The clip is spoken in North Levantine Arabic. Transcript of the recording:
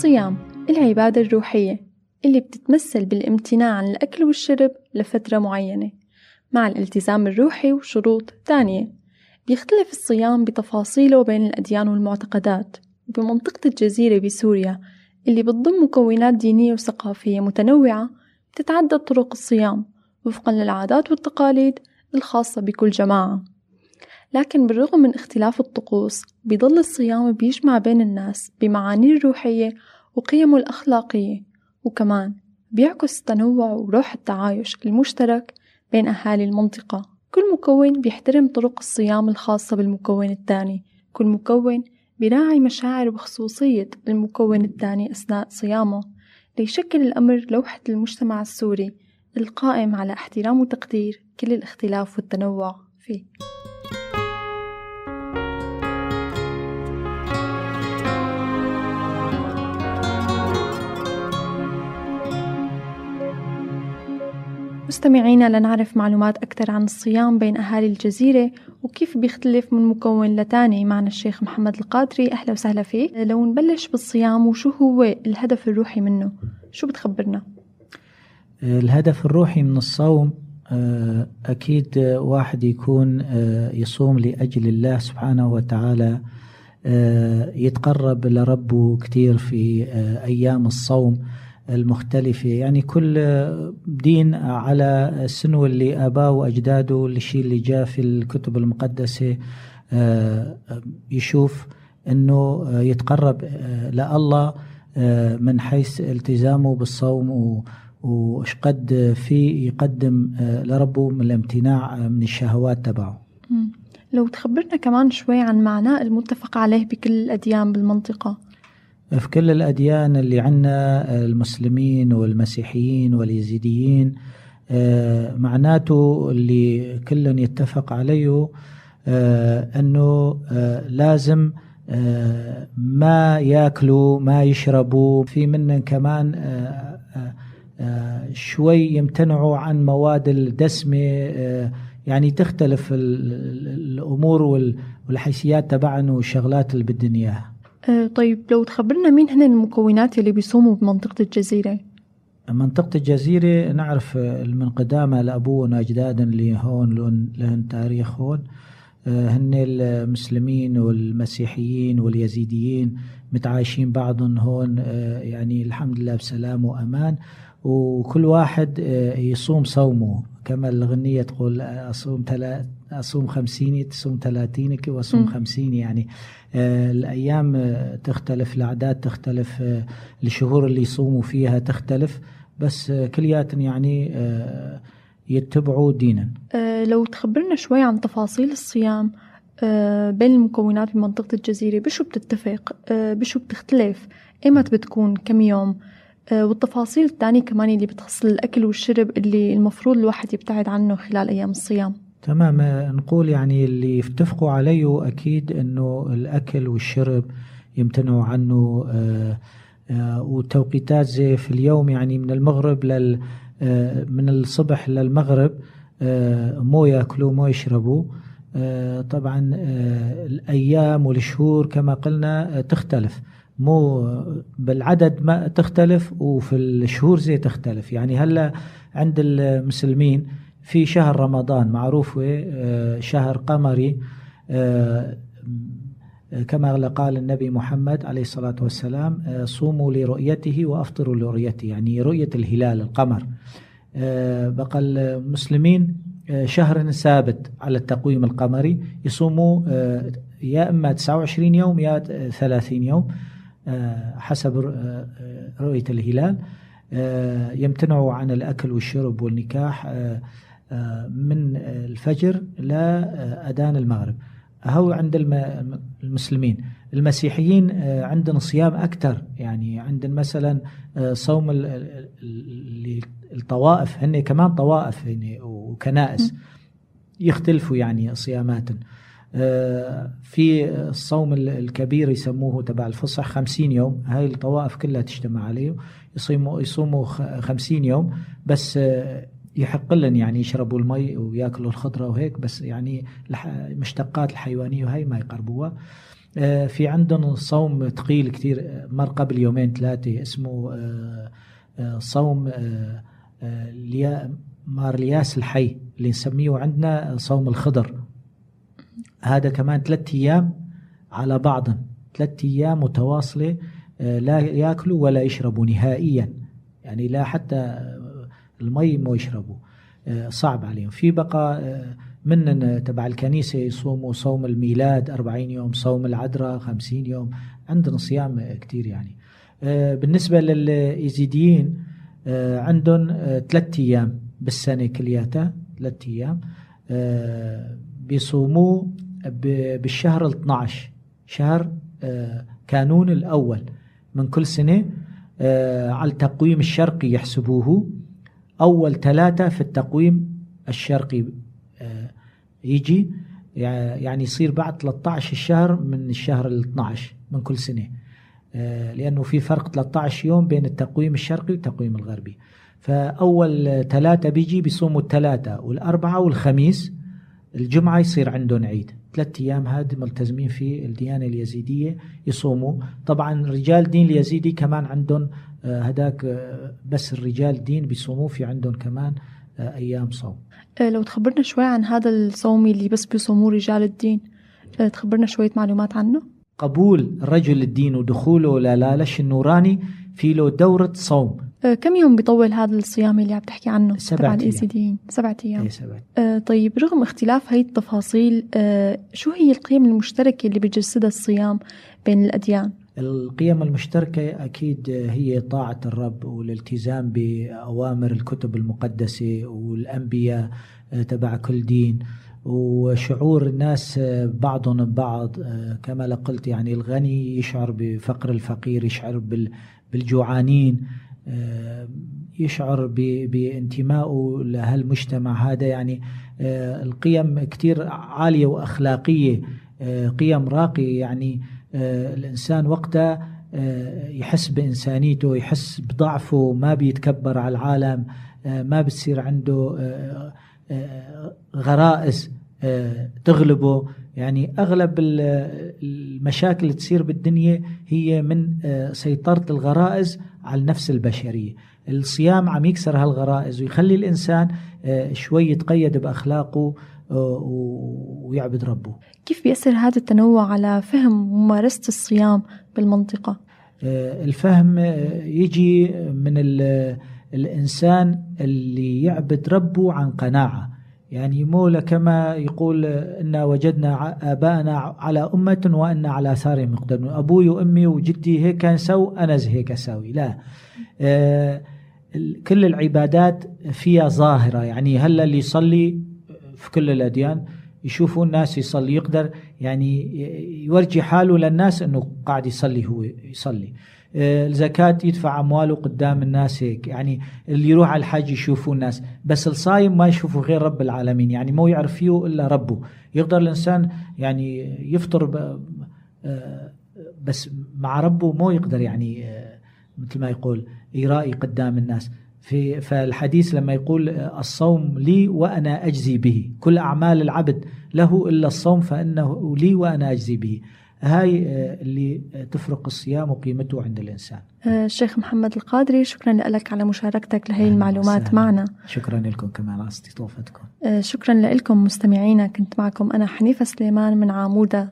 الصيام العبادة الروحية اللي بتتمثل بالامتناع عن الأكل والشرب لفترة معينة مع الالتزام الروحي وشروط تانية. بيختلف الصيام بتفاصيله بين الأديان والمعتقدات. بمنطقة الجزيرة بسوريا اللي بتضم مكونات دينية وثقافية متنوعة بتتعدد طرق الصيام وفقا للعادات والتقاليد الخاصة بكل جماعة، لكن بالرغم من اختلاف الطقوس بيضل الصيام بيجمع بين الناس بمعانيه الروحية وقيمه الأخلاقية، وكمان بيعكس تنوع وروح التعايش المشترك بين أهالي المنطقة. كل مكون بيحترم طرق الصيام الخاصة بالمكون الثاني، كل مكون بيراعي مشاعر وخصوصية المكون الثاني أثناء صيامه، ليشكل الأمر لوحة المجتمع السوري القائم على احترام وتقدير كل الاختلاف والتنوع فيه. مستمعينا، لنعرف معلومات أكثر عن الصيام بين أهالي الجزيرة وكيف بيختلف من مكون لتاني، معنا الشيخ محمد القادري. أهلا وسهلا فيك. لو نبلش بالصيام وشو هو الهدف الروحي منه، شو بتخبرنا؟ الهدف الروحي من الصوم أكيد واحد يكون يصوم لأجل الله سبحانه وتعالى، يتقرب لربه كتير في أيام الصوم المختلفة. يعني كل دين على السنو اللي آباه وأجداده، الشيء اللي جاء في الكتب المقدسة، يشوف أنه يتقرب لله من حيث التزامه بالصوم وش قد في يقدم لربه من الامتناع من الشهوات تبعه. لو تخبرنا كمان شوي عن معناه المتفق عليه بكل الأديان بالمنطقة. في كل الأديان اللي عنا، المسلمين والمسيحيين واليزيديين، معناته اللي كلن يتفق عليه أنه لازم ما ياكلوا ما يشربوا. في منن كمان شوي يمتنعوا عن مواد الدسمة، يعني تختلف الأمور والحيثيات تبعن والشغلات اللي بدن إياها. طيب لو تخبرنا مين هن المكونات اللي بيصوموا بمنطقة الجزيرة؟ منطقة الجزيرة نعرف من قدامها لأبونا أجدادنا اللي هون لهن تاريخ هون، هن المسلمين والمسيحيين واليزيديين متعايشين بعضهم هون، يعني الحمد لله بسلام وأمان، وكل واحد يصوم صومه كما الغنية تقول أصوم 50 تصوم 30 وأصوم 50. يعني الأيام تختلف، الأعداد تختلف، الشهور اللي يصوموا فيها تختلف، بس كليات يعني يتبعوا دينا. لو تخبرنا شوي عن تفاصيل الصيام بين المكونات بمنطقة الجزيرة، بشو بتتفق، بشو بتختلف، ايمت بتكون، كم يوم، والتفاصيل الثانية كمان اللي بتخص الأكل والشرب اللي المفروض الواحد يبتعد عنه خلال أيام الصيام. تمام، نقول يعني اللي يتفقوا عليه أكيد أنه الأكل والشرب يمتنعوا عنه، والتوقيتات زي في اليوم، يعني من المغرب من الصبح للمغرب، مو يأكلوا مو يشربوا. طبعا الأيام والشهور كما قلنا تختلف، مو بالعدد ما تختلف، وفي الشهور زي تختلف. يعني هلا عند المسلمين في شهر رمضان معروف، شهر قمري، كما قال النبي محمد عليه الصلاة والسلام، صوموا لرؤيته وأفطروا لرؤيته، يعني رؤية الهلال القمر. بقى المسلمين شهر ثابت على التقويم القمري، يصوموا يا إما 29 يوم يا 30 يوم، حسب رؤية الهلال. يمتنعوا عن الأكل والشرب والنكاح من الفجر لأذان المغرب. هو عند المسلمين. المسيحيين عندهم صيام أكثر، يعني عندهم مثلا صوم الطوائف، هن كمان طوائف هن وكنائس يختلفوا يعني صياماتهم. في الصوم الكبير يسموه تبع الفصح 50 يوم، هاي الطوائف كلها تجتمع عليه، يصوموا 50 يوم، بس يحق لهم يعني يشربوا المي وياكلوا الخضرة وهيك، بس يعني مشتقات الحيوانية وهي ما يقربوها. في عندهم صوم ثقيل كتير، مر قبل يومين 3، اسمه صوم مارلياس الحي اللي نسميه عندنا صوم الخضر. هذا كمان 3 أيام على بعض، 3 أيام متواصلة لا يأكلوا ولا يشربوا نهائيا، يعني لا حتى المي ما يشربوا، صعب عليهم. في بقى من تبع الكنيسة يصوموا صوم الميلاد 40 يوم، صوم العذراء 50 يوم، عندنا صيام كتير يعني. بالنسبة للإيزيديين عندهم 3 أيام بالسنة كلياتها، 3 أيام بيصوموا بالشهر 12، شهر كانون الأول من كل سنة، على التقويم الشرقي يحسبوه أول 3 في التقويم الشرقي يجي، يعني يصير بعد 13 الشهر من الشهر 12 من كل سنة، لأنه في فرق 13 يوم بين التقويم الشرقي والتقويم الغربي. فأول 3 بيجي بيصوموا 3 والأربعة والخميس، الجمعة يصير عندهم عيد. 3 أيام هاد ملتزمين في الديانة اليزيدية يصوموا. طبعا رجال دين اليزيدي كمان عندهم هداك، بس الرجال دين بيصوموا، في عندهم كمان أيام صوم. لو تخبرنا شوي عن هذا الصوم اللي بس بيصوموه رجال الدين، تخبرنا شوية معلومات عنه. قبول رجل الدين ودخوله للالش النوراني في له دورة صوم. كم يوم بيطول هذا الصيام اللي عم تحكي عنه؟ 7 أيام. 7 أيام. إيه، 7. طيب رغم اختلاف هاي التفاصيل، شو هي القيم المشتركة اللي بيجسدها الصيام بين الأديان؟ القيم المشتركة أكيد هي طاعة الرب والالتزام بأوامر الكتب المقدسة والأنبياء تبع كل دين، وشعور الناس بعضهم ببعض، كما قلت يعني الغني يشعر بفقر الفقير، يشعر بالجوعانين، يشعر بانتمائه لهالمجتمع هذا. يعني القيم كتير عالية وأخلاقية، قيم راقية. يعني الإنسان وقتها يحس بإنسانيته، يحس بضعفه، ما بيتكبر على العالم، ما بتصير عنده غرائز تغلبه. يعني أغلب المشاكل اللي تصير بالدنيا هي من سيطرة الغرائز على النفس البشرية. الصيام عم يكسر هالغرائز ويخلي الإنسان شوي يتقيد بأخلاقه ويعبد ربه. كيف بيأثر هذا التنوع على فهم ممارسة الصيام بالمنطقة؟ الفهم يجي من الإنسان اللي يعبد ربه عن قناعة. يعني مو كما يقول إن وجدنا آباءنا على أمة وأن على آثارهم يقتدون، أبوي وأمي وجدي هيك كان سو أنا هيك أسوي. لا، كل العبادات فيها ظاهرة. يعني هلا اللي يصلي في كل الأديان يشوفوا الناس يصلي، يقدر يعني يورجي حاله للناس أنه قاعد يصلي، هو يصلي. الزكاة يدفع أمواله قدام الناس هيك، يعني اللي يروح على الحج يشوفوا الناس، بس الصايم ما يشوفه غير رب العالمين، يعني ما يعرف فيه إلا ربه. يقدر الإنسان يعني يفطر بس مع ربه ما يقدر، يعني مثل ما يقول يرائي قدام الناس. فالحديث لما يقول الصوم لي وأنا أجزي به، كل أعمال العبد له إلا الصوم فإنه لي وأنا أجزي به. هاي اللي تفرق الصيام وقيمته عند الإنسان. الشيخ محمد القادري، شكرا لك على مشاركتك لهي المعلومات معنا. شكرا لكم كمان على استضافتكم. شكرا لكم مستمعينا، كنت معكم أنا حنيفة سليمان من عامودة.